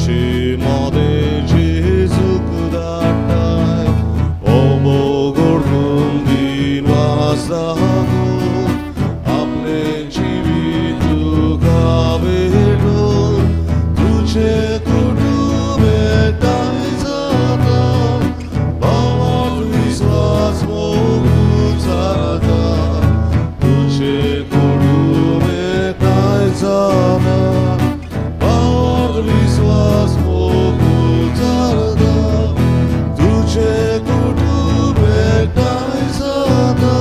तुमचे मोदें जेजूक धाडटाय ओमो घडकून दिनवास दाखोवन आपलें जिवीत तुका भेटोवन तुजें कुटूंब एकठांय जाता भावार्थ विस्वास मोगून जाता तुजें कुटूंब एकठांय जाता भावार्थ विस्वास मोगून जाता तुजें कुटूंब एकठांय जाता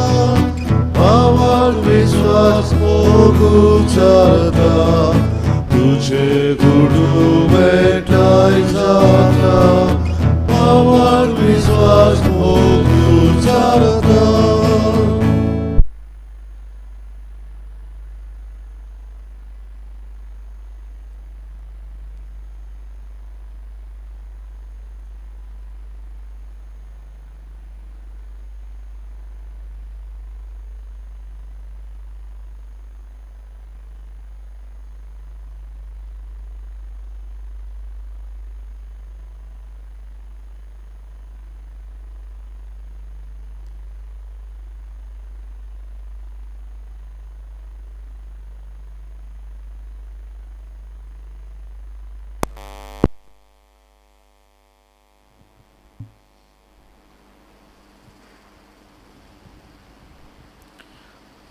भावार्थ विस्वास मोगून जाता तुजें कुटूंब एकठांय जाता भावार्थ विस्वास मोगून जाता.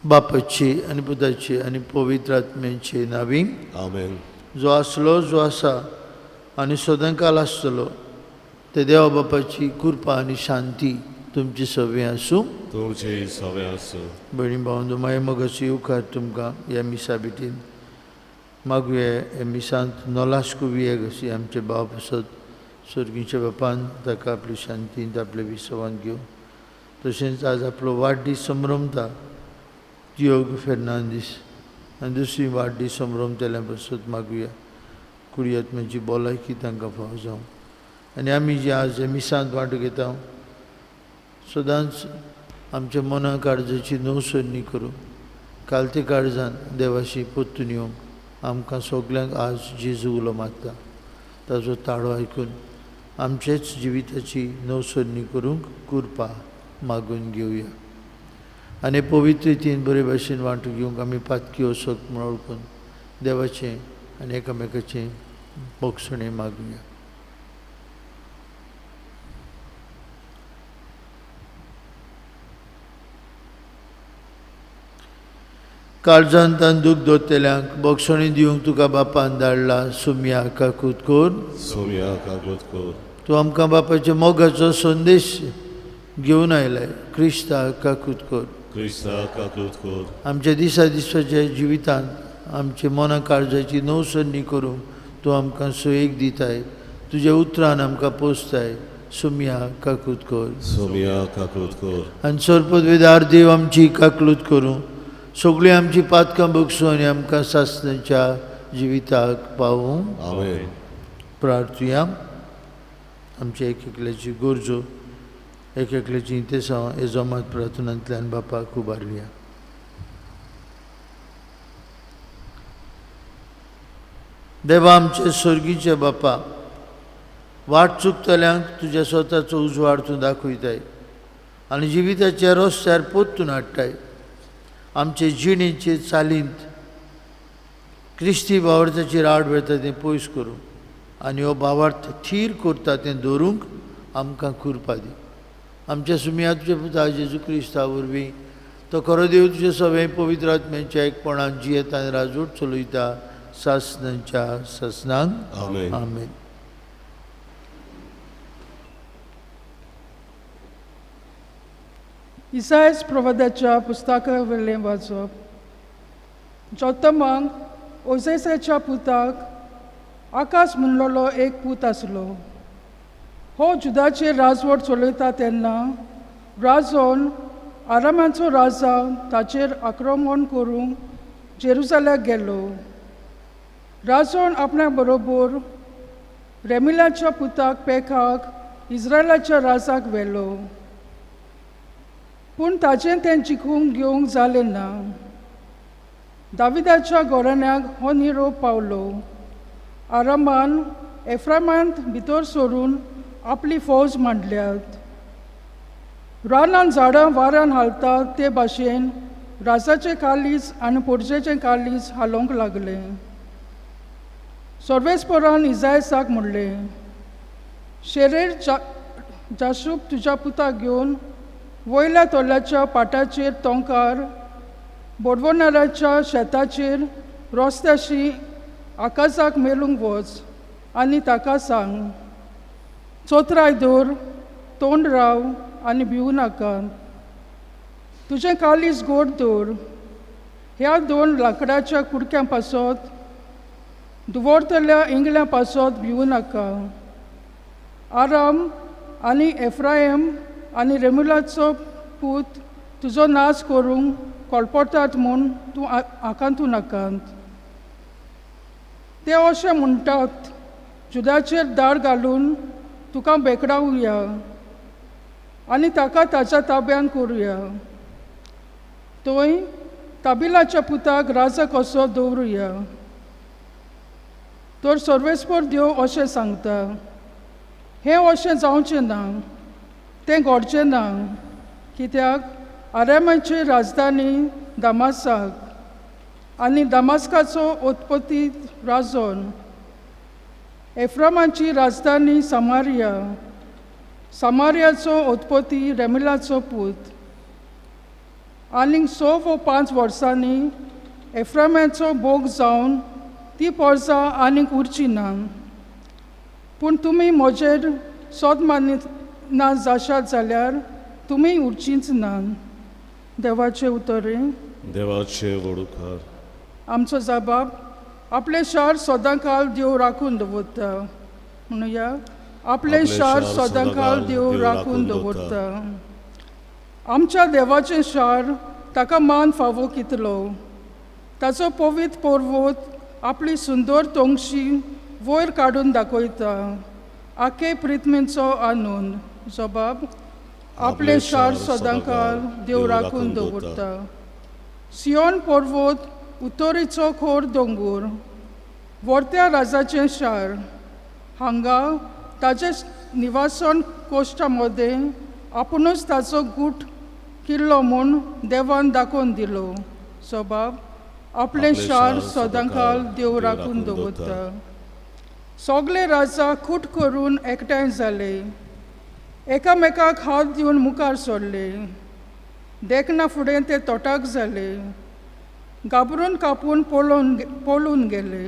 बापाची आनी पुताची आनी पवित्र आत्म्याची नावी. आमेन. जो आसलो, जो आसा आनी सदांकाल आसतलो ते देवा बापाची कृपा आनी शांती तुमची सगळीं आसूं. तुमची सगळें आसूं. भयणी भावंदो, मागीर मोगाचो येवकार तुमकां ह्या मिसा भेटीन मागुया. ह्या मिसांत नोलास्कू वियेग आमचे भाव पासत सर्गीच्या बापान ताका आपली शांतींत आपले विसवान घेवन, तशेंच आज आपलो वाडदीस संभ्रमता दियोग फेर्नांदीस आनी दुसरी वाडदीस संभ्रमतल्या पासत मागुया. कुडयात्म्याची भलायकी तांकां फावो जावं आनी आमी जे आज मिसांत वांटो घेता सदांच आमच्या मना काळजाची नवसरणी करूं कालते काळजान देवाशी परतून येवंक आमकां सगल्यांक आज जेजू उलो मारता. ताजो ताळो आयकून आमचेच जिविताची नवसरणी करूंक कृपा मागून घेवया आनी पवित्र रितीन बरे भाशेन वांटो घेवंक आमी पातकी वचत म्हूण वळखून देवाचें आनी एकामेकाचें बोगसणें मागुया. काळजांत दुख दवरतल्यांक बोगसणी दिवंक तुका बापान धाडला. सुमया काकूत कर. सुमया काकूत कर. तूं आमकां बापाच्या मोगाचो संदेश घेवन आयलाय. क्रिस्ता काकूत कर. क्रिस्ता काकूत कर. आमच्या दिसा दिसाच्या जिवितांत आमच्या मना काळजाची नवसरणी करूंक तूं आमकां सोयेक दिताय. तुज्या उतरान आमकां पोसताय. सुमया काकूत कर. सुमया काकूत कर. आनी सरपदवेदार देव आमची काकलूत करूं सगळीं आमची पातकां बगसूं आनी आमकां सासणाच्या जिविताक पावूं. आमेन. प्रार्थुया. आमच्या एक एकल्याची गरजो एक एकल्याची इंतेसांव येजोमात प्रार्थनांतल्यान बापाक उबारुया. देवा आमचे सर्गीचे बापा, वाट चुकतल्यांक तुज्या स्वताचो उजवाड तूं दाखयताय आनी जिविताच्या रस्त्यार परतून हाडटाय. आमचे जिणेचे चालींत क्रिस्ती भावार्थाची राड वेता तें पयस करूं आनी हो भावार्थ थीर करता तें दवरूंक आमकां कृपा दी. आमच्या सुमया तुज्या पुता जेजू क्रिस्ता वरवीं तो खरो देव तुजे सगळें पवित्र आत्म्याच्या एकपणान जियेता आनी राजवट चलयता सासणाच्या सासणांक. आमेन. आमेन. इसायस प्रवादाच्या पुस्तका वयलें वाचप. जोतमाक ओजेसाच्या पुताक आकाश म्हणलेलो एक पूत आसलो. हो जुदाचेर राजवट चलयता तेन्ना राजोन आरामाचो राजा ताचेर आक्रमण करूंक जेरुजाल्याक गेलो. राजोन आपल्या बरोबर रेमिलाच्या पुताक पेखाक इस्रायलाच्या राजाक व्हेलो, पूण ताचें तें जिखूंक घेवंक जालें ना. दाविदाच्या घराण्याक हो निरोप पावलो. आरामान एफ्रायमांत भितर सरून आपली फौज मांडल्यात. रानान झाडां वाऱ्यान हालतात ते भाशेन राजाचें कालीज आनी पोरजेचें कालीज हालोवंक लागलें. सर्वेस्परान इजायसाक म्हणलें, शेरेर जाशूब तुज्या पुताक घेवन वयल्या तोल्याच्या पाटाचेर तोंकार बोडवणाराच्या शेताचेर रस्त्याशी आकाशाक मेलूंक वच आनी ताका सांग, चोत्राय दवर, तोंड राव आनी भिवू नाका. तुजें कालीज गोड दवर. ह्या दोन लांकडाच्या कुडक्यां पासत दवरतल्या इंगल्यां पासत भिवू नाका. आराम आनी एफ्रायम आनी रेमुलाचो पूत तुजो नाश करूंक कोलपोतात म्हूण तूं आकांतू नाका. ते अशें म्हणटात, जुदाचेर दाळ घालून तुका बेकडावया आनी ताका ताच्या ताब्यान करुया. थंय ताबिलाच्या पुताक राजा कसो दवरुया. तर सर्वेस्पर देव अशें सांगता, हें अशें जावचें ना, तें घडचें ना, कित्याक आरामाची राजधानी दामासाक आनी दामास्काचो उत्पत्ती राजोन, एफ्रामाची राजधानी सामारिया, सामारियाचो उत्पत्ती रेमिलाचो पूत. आनीक 6 वा 5 वर्सांनी एफ्रामाचो भोग जावन ती पोरसां आनीक उरची ना. पूण तुमी म्हजेर सोद मानीत ना जाशात जाल्यार तुमी उरचींच ना. देवाचे उतरे. देवाचे वडुकार. आमचो जबाब आपलें शार सदांकाल देव राखून दवरता. म्हणुया, आपलें शार सदांकाल देव राखून दवरता. आमच्या देवाचें शार ताका मान फावो कितलो. ताचो पवित्र पर्वत आपली सुंदर तोंगशी वयर काडून दाखयता. आखे प्रितमेचो आनंद. जबाब, आपलें शार सदांकाल देव राखून दवरता. सियोन पर्वत उतोरीचो खोर दोंगूर, वर्त्या राजाचें शार. हांगा ताचे निवासन कोश्टा मदें आपुणूच ताचो गूट किल्लो म्हूण देवान दाखोवन दिलो. जबाब, आपलें शार सदांकाल देव राखून दवरता. सगळे राजा खूट करून एकठांय जाले, एकामेकाक हात दिवन मुखार सरले. देखना फुडें ते तोटाक जाले, घाबरून कापून पळून गेले.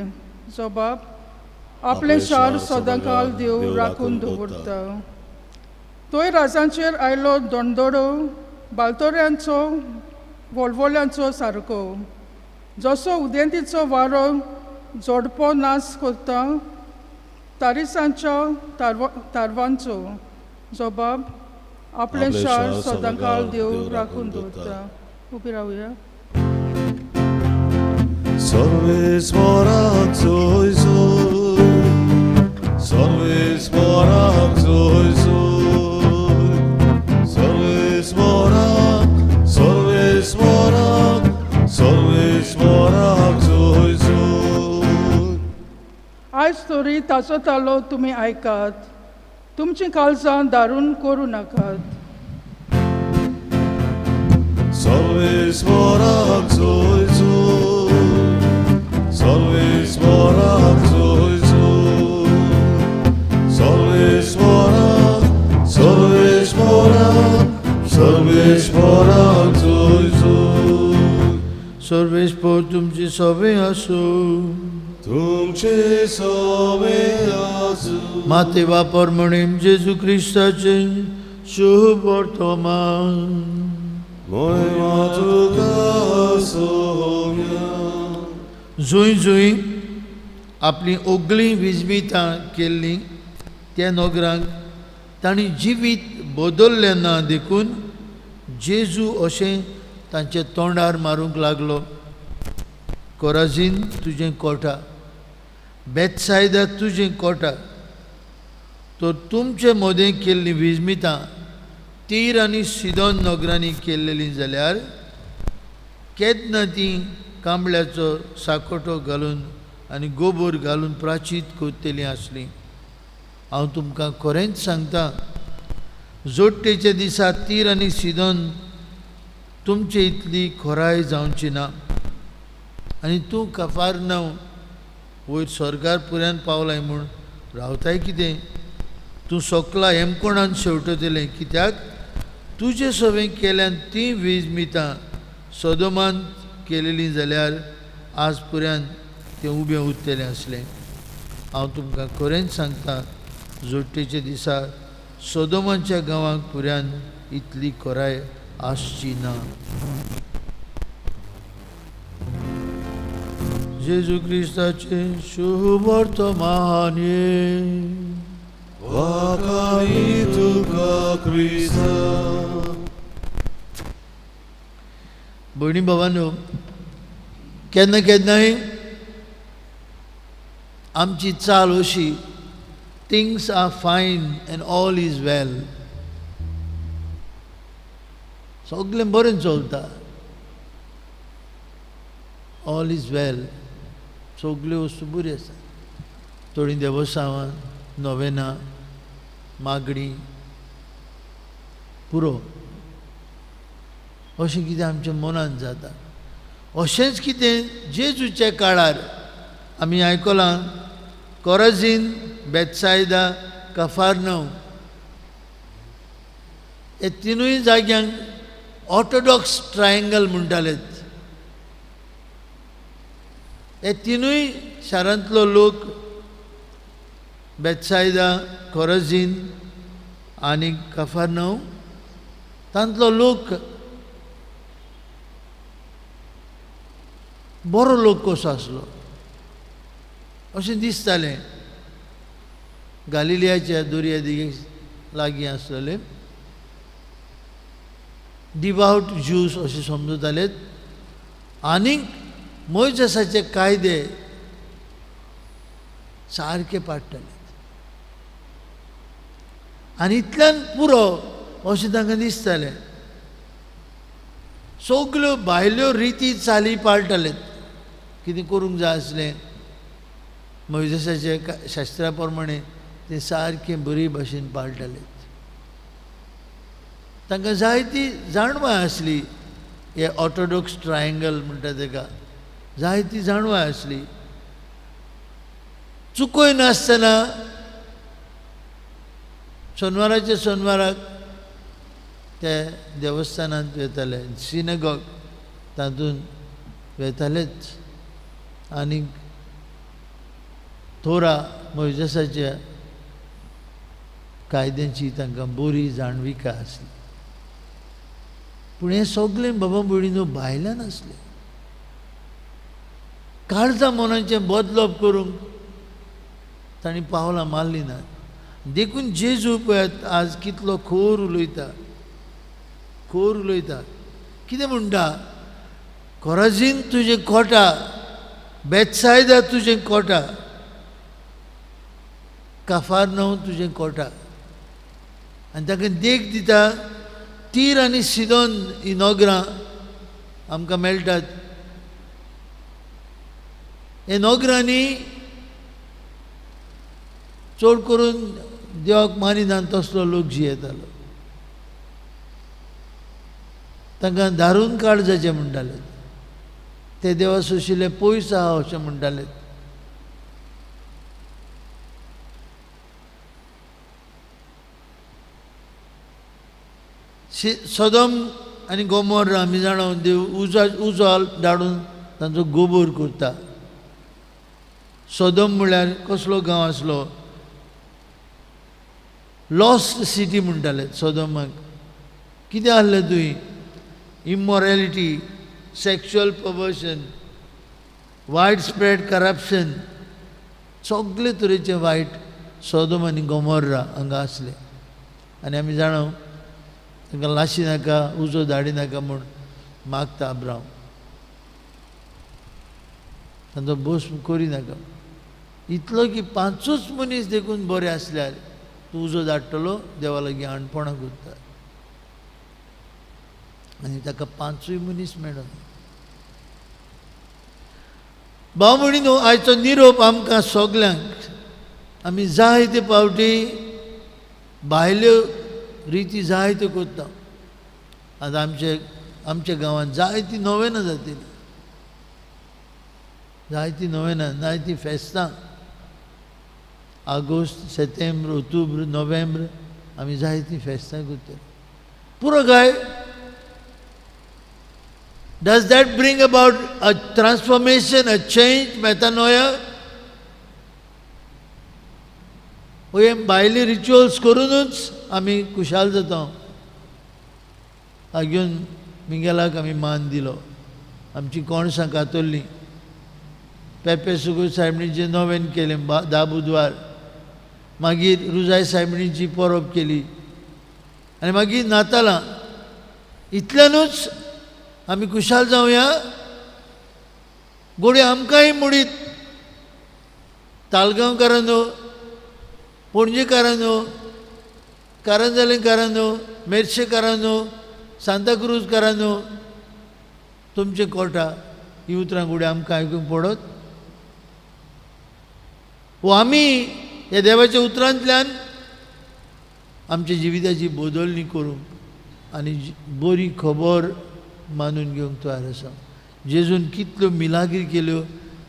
जबाब, आपलें शार सदांकाल देव राखून दवरता. थंय राजांचेर आयलो दोंदोडो, बालतोऱ्यांचो वोलवोल्यांचो सारको. जसो उदेंतीचो वारो जोडपो नाश करता तारिसांच्या तारवांचो. जबाब, आपलें शार सदांकाल देव राखून दवरता. उबी रावया. सर्वेस्पराक जोय जोय, सर्वेस्पराक जोय जोय, सर्वेस्पराक, सर्वेस्पराक, सर्वेस्पराक जोय जोय. आयज तरी ताचो तालो तुमी आयकात, तुमचीं काळजां दारून करूं नाकात. सर्वेस्पराक जोय जोय, सर्वेस्पराक जोय जोय, सर्वेस्पराक, सर्वेस्पराक, सर्वेस्पराक जोय जोय. सर्वेस्पर तुमचे सवे आसूं. तुमचे सवे आसूं. माते वापर म्हणून जेजू क्रिस्ताचे शुभ वर्तमान. मोहिमा तुका सोम्या. जुंय जुंय आपली ओगलीं विजमितां केल्लीं त्या नोगरांक तांणी जिवीत बदल्लें ना देखून जेजू अशें तांच्या तोंडार मारूंक लागलो, कोराजीन तुजें कोटा, बेतसायदा तुजें कोटा, तर तुमचे मदें केल्लीं विजमितां तीर आनी सिदोन नगरांनी केल्लेलीं जाल्यार केन्ना तीं कांबळ्याचो साकोटो घालून आनी गोबोर घालून प्राचीत करतलीं आसलीं. हांव तुमकां खरेंच सांगता, जोडटेच्या दिसा तीर आनी सिदोन तुमचे इतली खोराय जावची ना. आनी तूं कफारनांव वयर स्वर्गार पुऱ्यान पावलाय म्हूण रावताय कितें? तूं सोकला हेमकोणान शेवटतलें, कित्याक तुजे सवें केल्यान तीं वीज मितां सदोमान केलेलीं जाल्यार आज पुऱ्यान तें उबें उरतलें आसलें. हांव तुमकां खरेंच सांगता, जोडटेच्या दिसा सोदोमाच्या गांवाक पुऱ्यान इतली खोराय आसची ना. जेजू क्रिस्ताचें शुभ वर्तमान. वाखाणी तुका क्रिस्ता. भयणी भावांनो, केन्ना केन्नाय आमची चाल अशी, things are fine and all is well, सगळें बरें चलता, ऑल is वेल, सगल्यो वस्तू बऱ्यो आसा. थोडीं देवसांवां, नोवेनां, मागणी पुरो, अशें कितें आमच्या मनांत जाता. अशेंच कितें जेजूच्या काळार आमी आयकलां, कोराझीन, बेतसायदा, कफारनव हे तिनूय जाग्यांक ऑर्थोडॉक्स ट्रायंगल म्हणटाले. हे तिनूय शारांतलो लोक, बेतसायदा, कोराझीन आनी कफारनव, तांतलो लोक बरो लोक कसो आसलो अशें दिसतालें. गालिलियाच्या दर्या देगेक लागीं आसलेले डिवाउट ज्यूस अशें समजताले आनीक मोयजेसाचे कायदे सारके पाडटाले आनी इतल्यान पुरो अशें तांकां दिसतालें. सगल्यो भायल्यो रिती चाली पाळटाले. कितें करूंक जाय आसलें मोयजेसाचे शास्त्रा प्रमाणे तें सारकें बरी भाशेन पाळटाले. तांकां जायती जाणवाय आसली. हे ऑर्थोडॉक्स ट्रायंगल म्हणटा ताका जायती जाणवाय आसली. चुकय नासतना शेनवाराच्या शेनवाराक ते देवस्थानांत वताले, सिनेगॉग तातूंत वतालेच आनी थोरा मोयजेसाच्या कायद्यांची तांकां बरी जाणविकाय आसली. पूण हें सगळें बाबा भयणीनो भायल्यान आसलें. काळजा मनाचें बदलप करूंक तांणी पावलां मारलीं नात. देखून जेजू पळयात आज कितलो खोर उलयता, खोर उलयता. कितें म्हणटा? कोराझीन तुजें कोटा, बेतसायदा तुजें कोटा, काफारनव तुजें कोटा. आनी ताका देख दिता, तीर आनी सिदोन ही नगरां आमकां मेळटात. हे नगरांनी चड करून देवाक मानिना तसलो लोक जियेतालो. तांकां दारून काळजाचें म्हणटाले, ते देवा सोशिल्ले पयस आहा अशें म्हणटाले. सदम आनी गोमोर आमी जाणा देव उजो धाडून तांचो गोबोर करता. सदम म्हळ्यार कसलो गांव आसलो? लॉस्ट सिटी म्हणटाले सदमाक. कितें आहलें तुवें? Immorality, sexual perversion, wide spread corruption, सगळे तरेचे वायट सदम आनी गोमोर्रा हांगा आसले. आनी आमी जाणा तांकां लाशी नाका, उजो धाडी नाका म्हूण मागता अब्राम, तांचो बोस करी नाका. इतलो की पांचूच मनीस देखून बरे आसल्यार तूं उजो धाडटलो, देवा लागीं आणपणां करता. आनी ताका पांचूय मनीस मेळना. भाव भयणीनो, आयचो निरोप आमकां सगल्यांक, आमी जायते पावटी भायल्यो रिती जायत्यो करता. आतां आमच्या गांवांत जायतीं नोवेनां जातली, जायतीं नोवेनां, जायतीं फेस्तां. आगोस्त, सेतेंब्र, ऑक्टोबर, नोव्हेंब्र आमी जायतीं फेस्तां करतली. पुरो काय? Does that bring about a transformation, a change, metanoia? हे भायले रिच्युअल्स करूनच आमी खुशाल जाता. घेवन मिंगेलाक आमी मान दिलो, आमची कोणसां कातरलीं, पेपे सुगूर सायबणीचें नोवेन केलें 10 बुधवार, मागीर रुजाय सायबणीची परब केली आनी मागीर नातालां. इतल्यानूच आमी खुशाल जावया. गोडे आमकांय मुडीत तालगांवकारांनो, पणजेकारांनो, कारंजालेकारांनो, मेर्शेकारांनो, सांताक्रूजकारांनो, तुमचे कोटा ही उतरां गोडे आमकां आयकूंक पडत. वो आमी ह्या देवाच्या उतरांतल्यान आमच्या जिविताची बदलणी करूंक आनी बरी खबर मानून घेवंक तयार आसा. जेजून कितल्यो मिलाग्री केल्यो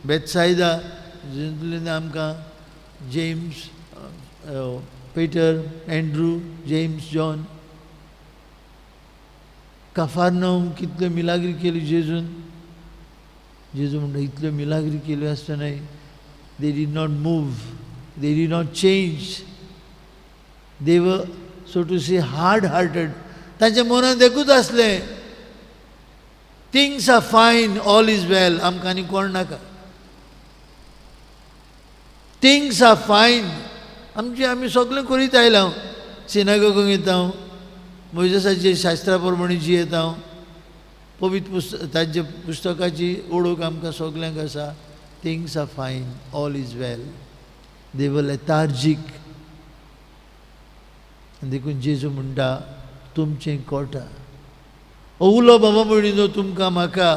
बेतसायदा, जेजून आमकां James, Peter, Andrew, James, John, Capernaum कितल्यो मिलाग्री केल्यो जेजून. जेजू म्हणटा इतल्यो मिलाग्री केल्यो आसतनाय they did not move, they did not change, they were so to say hard hearted. तांच्या मनांत एकूच आसलें, things are fine, all is well, आमकां आनी कोण नाका. थिंग्स are fine, आमची आमी सगळें करीत आयला. सिनागोगूंक येता, मोयजेसाचे शास्त्रा प्रमाणे जियेता, पवित्र पुस्तक तांच्या पुस्तकाची ओळख आमकां सगल्यांक आसा. Things are fine, all is well, they were lethargic. देखून जेजू म्हणटा तुमचें कोटा. उलो बाबा म्हणिल्लो तुमकां म्हाका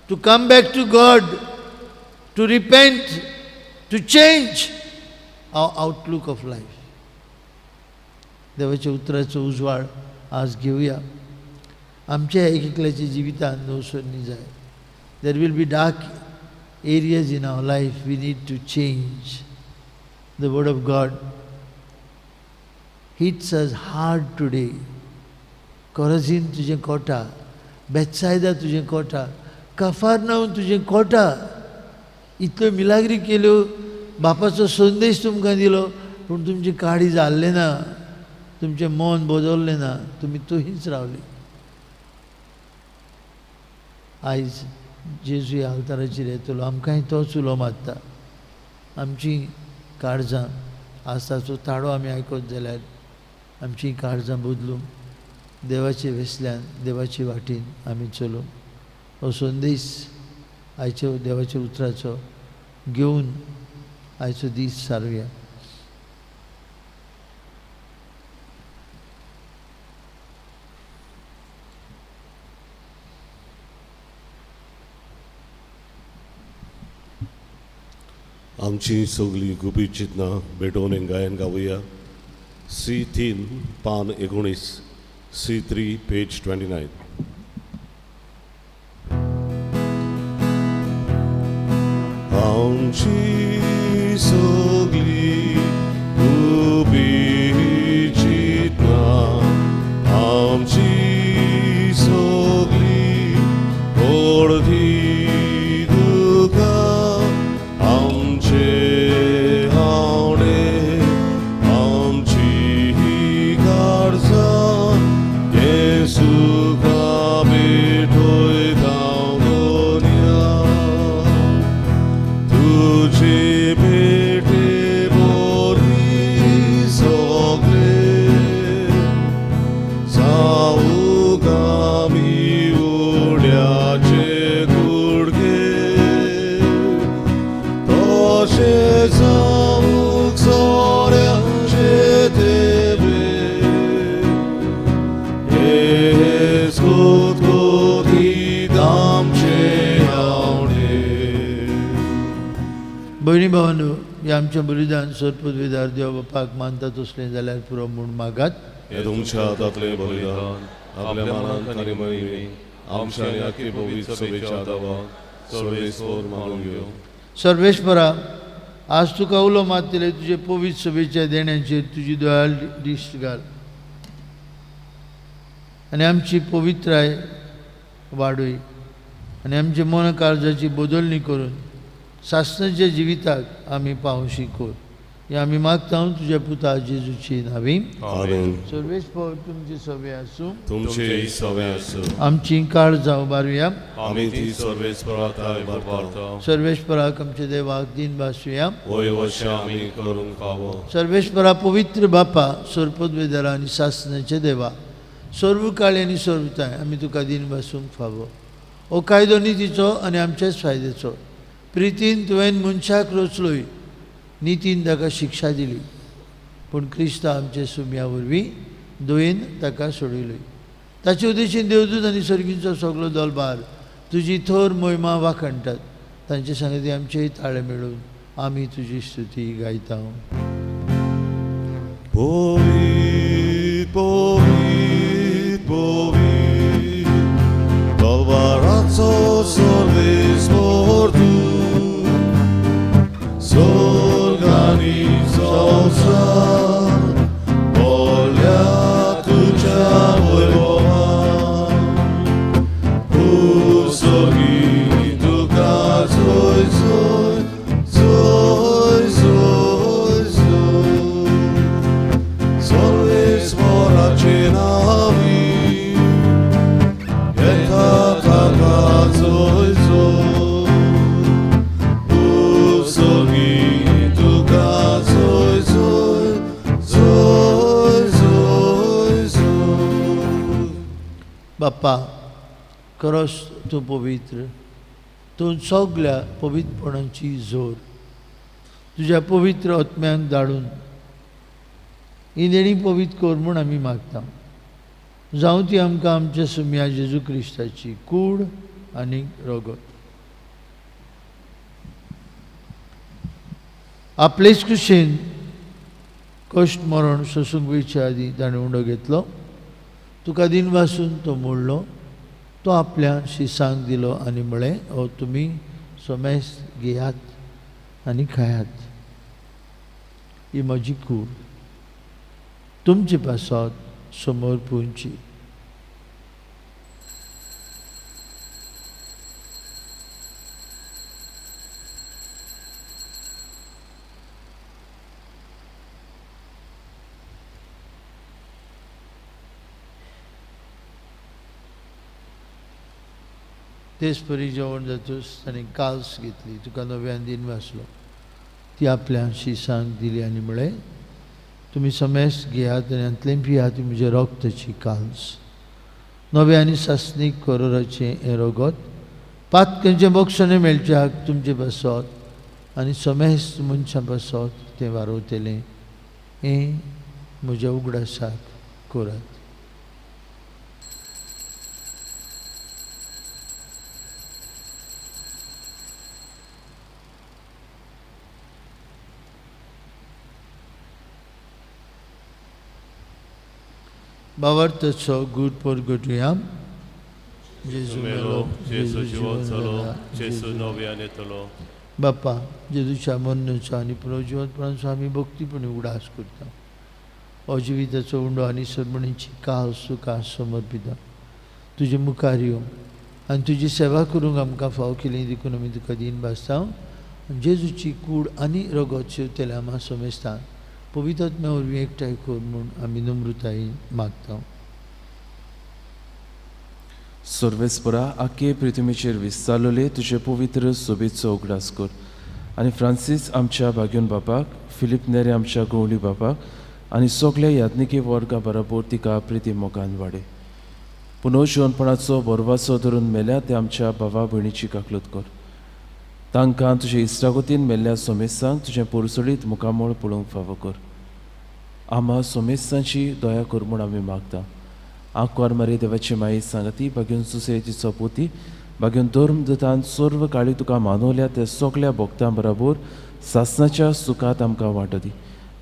to come back to God, to repent, to change our outlook of life. देवाच्या उतराचो उजवाड आज घेवया. आमच्या एक एकल्याच्या जिवितांत नवसरणी जाय. There will be dark areas in our life, we need to change. The word of God hits us hard today. Chorazin तुजें कोटा, बेतसायदा तुजें कोटा, काफारनाउम तुजें कोटा. इतल्यो मिलाग्री केल्यो, बापाचो संदेश तुमकां दिलो, पूण तुमचें काळीज जाल्लें ना, तुमचें मन बदललें ना, तुमी थंयच रावली. आयज जेजू ह्या आल्ताराचेर येतलो, आमकांय तोच उलो मारता. आमची काळजां आज ताचो ताळो आमी आयकत जाल्यार आमची काळजां बदलूंक देवाचे वेसल्यान, देवाचे वाटेन आमी चलूंक हो संदेश आयच्या देवाच्या उतराचो घेवन आयचो दीस सारुया. आमची सगळीं गुपीत चिंतनां भेटोवन एक गायन गावया. सी 3 पान 19, सी 3 पेज 29. आमची सगळीं गुपीत चिंतनां, आमची सगळीं अर्दी दुखां, आमचे आवडे आमची काळजां येसुका भेटयता गोन्या. तुजे भेटे वरवीं सगळें जावूंक आमी उड्याचे कुडके, तशें जावूंक सोऱ्याचे तेबे. हेच गुदगुदीत आमचे आवडे. भयणी भावांनो, हें आमचें बलिदान सर्पदवेदार देव बापाक मानता तसलें जाल्यार पुरो म्हूण मागात. हें तुमच्या हातांतलें बलिदान आपल्या मनान आनी मोहिमेन आमच्या आनी आख्खे पवित्र सभेच्या दावाक सर्वेस्पर मानून घेवं. सर्वेस्परा, आज तुका उलो मारतले तुजे पवित्र सभेच्या देण्याचेर तुजी दयाळ दिश्ट घाल आनी आमची पवित्राय वाडय आनी आमचे मन काळजाची बदलणी करून सासणाच्या जिविताक आमी पावशी कर. हें आमी मागता तुज्या पुता जेजूची नांवी. आमेन. सर्वेस्पर तुमचे सवे आसूं, तुमचेय सवे आसूं. आमची काळजां उबारुया. आमी ती सर्वेस्परा थाय उबारता. सर्वेस्पराक आमच्या देवाक दिन भासुया. वय वशा आमी करूंक फावो. सर्वेस्परा पवित्र बापा, सर्पद्वेदरा आनी सासणाचे देवा, सर्व काळी आनी सर्वताय आमी तुका दिन भासूंक फावो. हो कायदो नितीचो आनी आमच्याच फायद्याचो. प्रितीन तुवें मनशाक रचलोय, नितीन ताका शिक्षा दिली, पूण क्रिस्ता आमचे सुम्या वरवीं दयेन ताका सोडयलोय. ताचे उद्देशीन देवदूत आनी सर्गींचो सगलो दलबार तुजी थोर मोहिमा वाखाणटात. तांचे सांगती आमचेय ताळे मेळून आमी तुजी स्तुती गायता. पवित्र पवित्र पवित्र दलबाराचो सर्वेस्पर तूं, स्वर्गानी संवसार भरल्या तुज्या वैभवान. उसगी तुका जय जय जय जय जय, सर्वेस्पराचे नांवी येता ताका जय जय. उसगी तुका जय जय जय जय जय. बाप्पा, खरोच तूं पवित्र, तूं सगल्या पवित्रपणाची जोर. तुज्या पवित्र आत्म्यान धाडून ही देणी पवित्र कर म्हूण आमी मागता. जावं ती आमकां आमच्या सुम्या जेजू क्रिस्ताची कूड आनी रगत. आपलेच कुशीन कश्ट मरण सोसूंक वयचे आदीं ताणें उंडो घेतलो, तुका दिन वासून तो मोडलो, तो आपल्या शिसांक दिलो आनी म्हळें, हो तुमी समेस्त घेयात आनी खायात, ही म्हजी कूड तुमचे पासत समोर पुंची. तेच परी जेवण जातूच ताणें काल्स घेतली, तुका नव्यान दिन वाचलो, ती आपल्या शिसांक दिली आनी म्हळें, तुमी समेस्त घेयात आनी हांतलें पियात, ती म्हज्या रक्ताची काल्स, नव्या आनी सासणीक करोराचें हें रगत पातकांचें बक्षणें मेळच्याक तुमचे पासत आनी समेस्त मनशां पासत तें वारवतलें. हें म्हज्या उगडासाक करात. भावार्थाचो गूट परगटुया. जेजू मेलो, जेजू जिवंत जालो, जेजू नव्यान येतलो. बाप्पा, जेजूच्या मरणाचो आनी पुनर्जिवंतपणाचो आमी भक्तीपणी उगडास करता. हो जिविताचो उंडो आनी सरमणीची काल तुका समर्पिता. तुजे मुखार येवन आनी तुजी सेवा करूंक आमकां फाव केली देखून आमी तुका दीन भासता. जेजूची कूड आनी रगत शिवतल्या आमा समेस्तान पवित्र आत्म्या वरवीं एकठांय कर म्हूण आमी नम्रतायेन मागता. सर्वेस्परा, आख्खे पृथ्वीचेर विस्तारलेले तुजे पवित्र सोबीचो उगडास कर आनी फ्रांसीस आमच्या भाग्योन बापाक, फिलीप नेरे आमच्या गवळी बापाक आनी सगल्या याज्ञिकी वर्गा बरोबर तिका प्रिती मोगान वाडय. पुनर्जिवनपणाचो भरवासो धरून मेल्या ते आमच्या भावा भयणीची काकलूत कर. तांकां तुजे इश्टागतीन मेल्ल्या सोमेस्तांक तुजें पोरसोळीत मुखामळ पळोवंक फावो कर. आमा सोमेस्तांची दया कर म्हूण आमी मागता. आंकवार मारी देवाची माई सांगती भाग्योन सुसेची पोती बागेन धर्मदूतान सर्व काळी तुका मानवल्या ते सगल्या भक्तां बराबर सासनाच्या सुखात आमकां वांटो दी.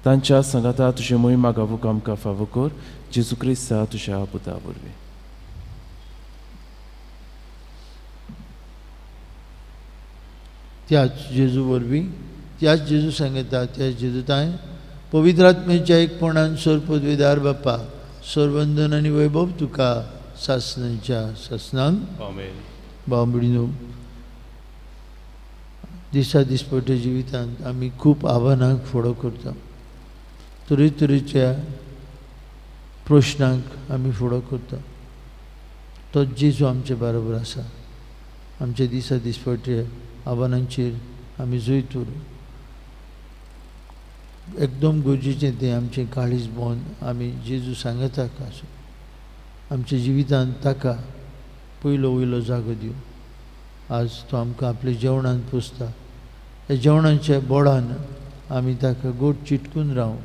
तांच्या सांगाता तुजे मोहिमा गावूंक आमकां फावो कर, जेजू क्रिस्ता तुज्या पुता वरवीं. त्याच जेजू वरवीं, त्याच जेजू सांगता, त्याच जेजू तांय पवित्र आत्म्याच्या एकपणान सर पदवीदार बापा सरवंदन आनी वैभव तुका सासनाच्या सासनांक. आमेन. भाव भयणीनो, दिसा दिसपट्ट्या जिवितांत आमी खूब आव्हानांक फुडो करता, तरेतरेच्या प्रश्नांक आमी फुडो करता. तो जेजू आमचे बरोबर आसा. आमच्या दिसा दिसपट्टे आव्हानांचेर आमी जैत उरूं. एकदम गरजेचें तें आमचें काळीज बोन आमी जेजू सांगता आसूं, आमच्या जिवितांत ताका पयलो वयलो जागो दिवं. आज तो आमकां आपल्या जेवणान पोसता. ह्या जेवणाच्या बोडान आमी ताका गोड चिटकून रावूं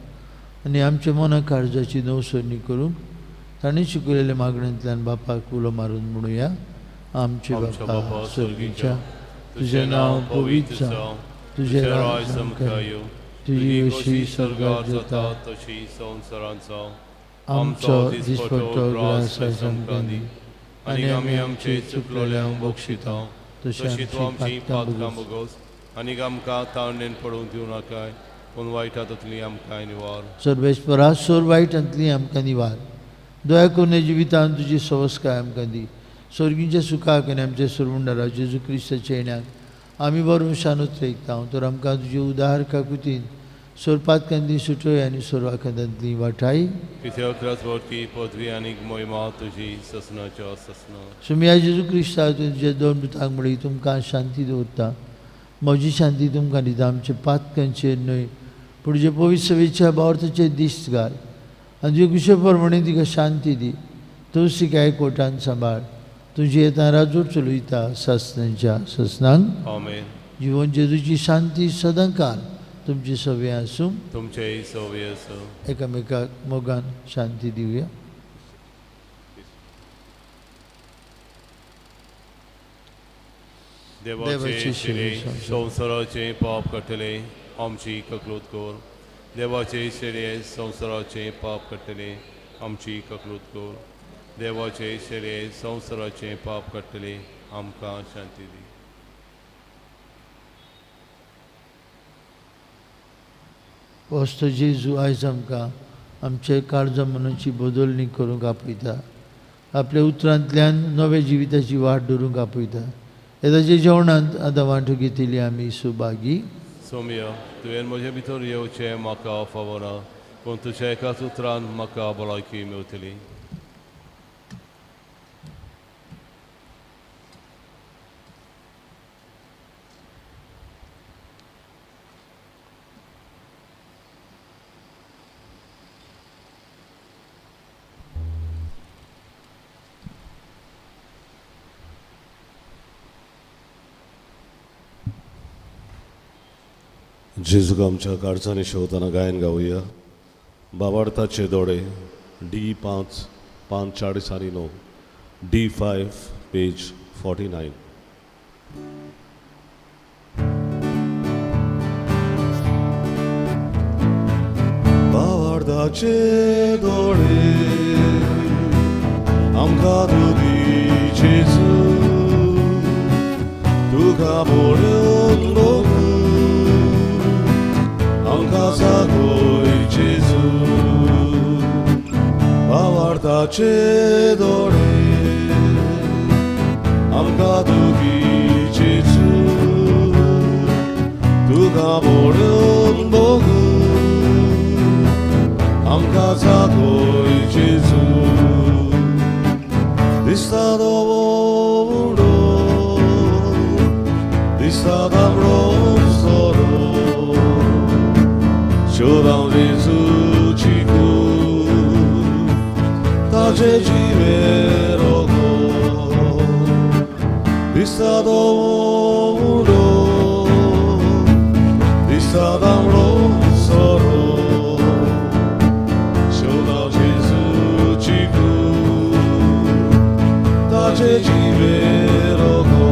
आनी आमच्या मना काळजाची नवसरणी करूंक ताणें शिकयलेल्या मागण्यांतल्यान बापाक उलो मारून म्हणुया, आमचे बापा सर्गीच्या, तुजें नांव पवित्र जावं, तुजें राज्य आमकां येवं, तुजी अशी स्वर्गार जाता तशी संवसारांत जावं. आमचो दिसपट्टो ग्रास आयज आमकां दी आनी आमी आमचे चुकलोल्यांक बक्षिता तशी तशी तूं आमची पातकां बोगोस आनी आमकां ताळणेन पडूंक दिवं नाकाय, पूण वायटांतली आमकां निवार. सर्वेस्परा सोर वायटांतली आमकां निवार. दया करून जिवितांत तुजी सवस्काय आमकां दी. स्वर्गींच्या सुखाक आनी आमच्या सरवंडारा जेजू क्रिस्ताच्या येण्याक आमी बरोवन शानूत रयता. तर आमकां तुजे उदार काकुतीन सोरपातकांतली सुटय आनी सोरवाखांतांतली वाटाय. कित्याक राजवटी पदवी आनी मोहिमा तुजी ससनाच्या ससना. सुमिया जेजू क्रिस्ता तुजे दोन दुतांक म्हळी, तुमकां शांती दवरता, म्हजी शांती तुमकां दिता. आमचे पातकांचेर न्हय पूण तुजे पवित्र सभेच्या बावर्थाचेर दिश्ट घाल आनी तुजे कुशे प्रमाणे तिका शांती दी. तूं तिका कोटान सांबाळ. तुजी येता राजूर चलयता सासनाच्या ससनांक. आमेन. जिवन जेजूची शांती सदांकाळ तुमची सवे आसूं, तुमचेय सवे आसूं. एकामेकाक मोगान शांती दिवया. देवाचे शिरे संवसाराचे पाप काडटले आमची ककलूत कर. देवाचे शिरे संवसाराचे पाप काडटले आमची ककलूत कर. देवाचे शिरे संवसाराचे पाप काडटले आमकां शांती दी. वस्त जेजू आयज आमकां आमचे काळजा मनाची बदलणी करूंक आपयता. आपल्या उतरांतल्यान नव्या जिविताची वाट धरूंक आपयता. येताच्या जेवणांत आतां वांटो घेतली आमी सुभागी. सोम्या, तुवें म्हजे भितर येवचें म्हाका फावना, पूण तुज्या एकाच उतरान म्हाका भलायकी मेवतली. जेजूक आमच्या काळजांनी शेवतना गायन गावया. बाबार्थाचे दोळे, डी 5, 5 40 आनी 9, डी 5, पेज 49. बाबार्थाचे दोळे आमकां तूं दी जेजू, तुका पळोवन भोगूं आमकां जागय जेजू. बाबार्थाचे दोळे आमकां तूं दी जेजू, तुका पळोवन भोगूं आमकां जागय जेजू. दिसता धवो उडो, दिसता तांबडो सोरो, शोधांव जेजूची कूड, ताजे जिवे रोगो. दिसता धवो उडो, दिसता तांबडो सोरो, शोधांव जेजूची कूड, ताजे जिवे रोगो.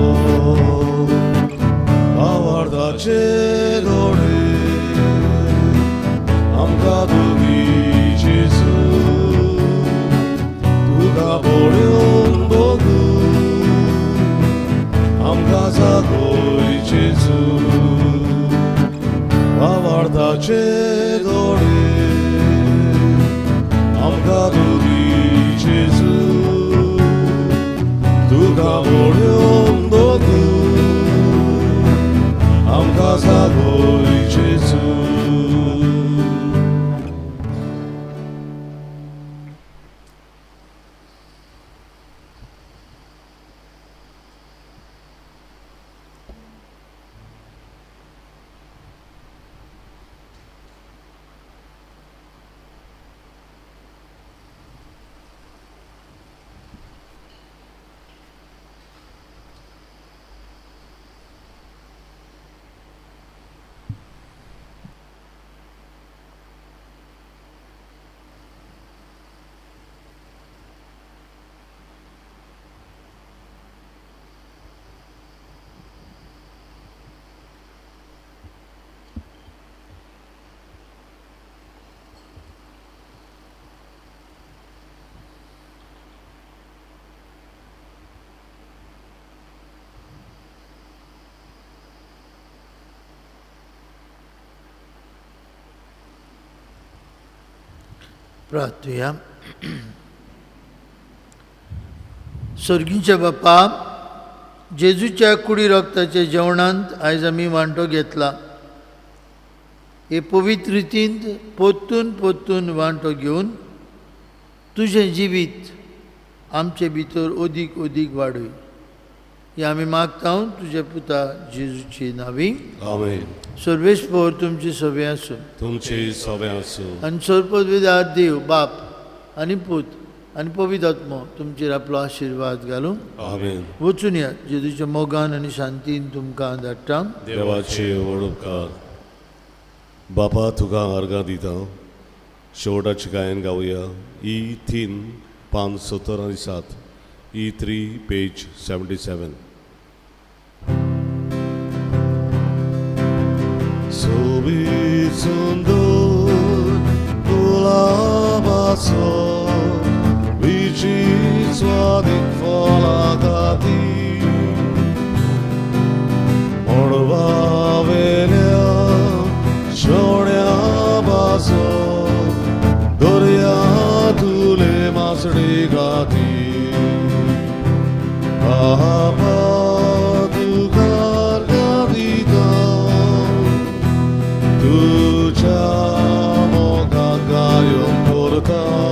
प्रार्थुया. सर्गीच्या बापा, जेजूच्या कुडी रक्ताच्या जेवणांत आयज आमी वांटो घेतला. हे पवित्र रितींत पोत्तून पोत्तून वांटो घेवन तुजें जिवीत आमचे भितर अदीक अदीक वाडय. हे आमी मागता तुज्या पुता जेजूची नावी. आमेन. सर्वेस्पर तुमची सवे आसूं. तुमची सवे आसूं. आनी सर्वपदवीदार देव बाप आनी पूत आनी पवित्र आत्मो तुमचेर आपलो आशिर्वाद घालूं. आमेन. वचून या जेजूच्या मोगान आनी शांतीन तुमकां धाडटा. देवाचे व्हड उपकार. बापा तुका अर्गां दिता. शेवटाचें गायन गावया. ई 3 पान 70 आनी 7. ई 3 पेज 77. सोबीत सुंदर गुलाबाचो विचित्र स्वादीक फळां खातीर मळबावेल्या शेवण्या बाजो दर्या तुले मासडी खातीर बाबा तुका अर्गां दिता तुज्या मोगाक गायन करता.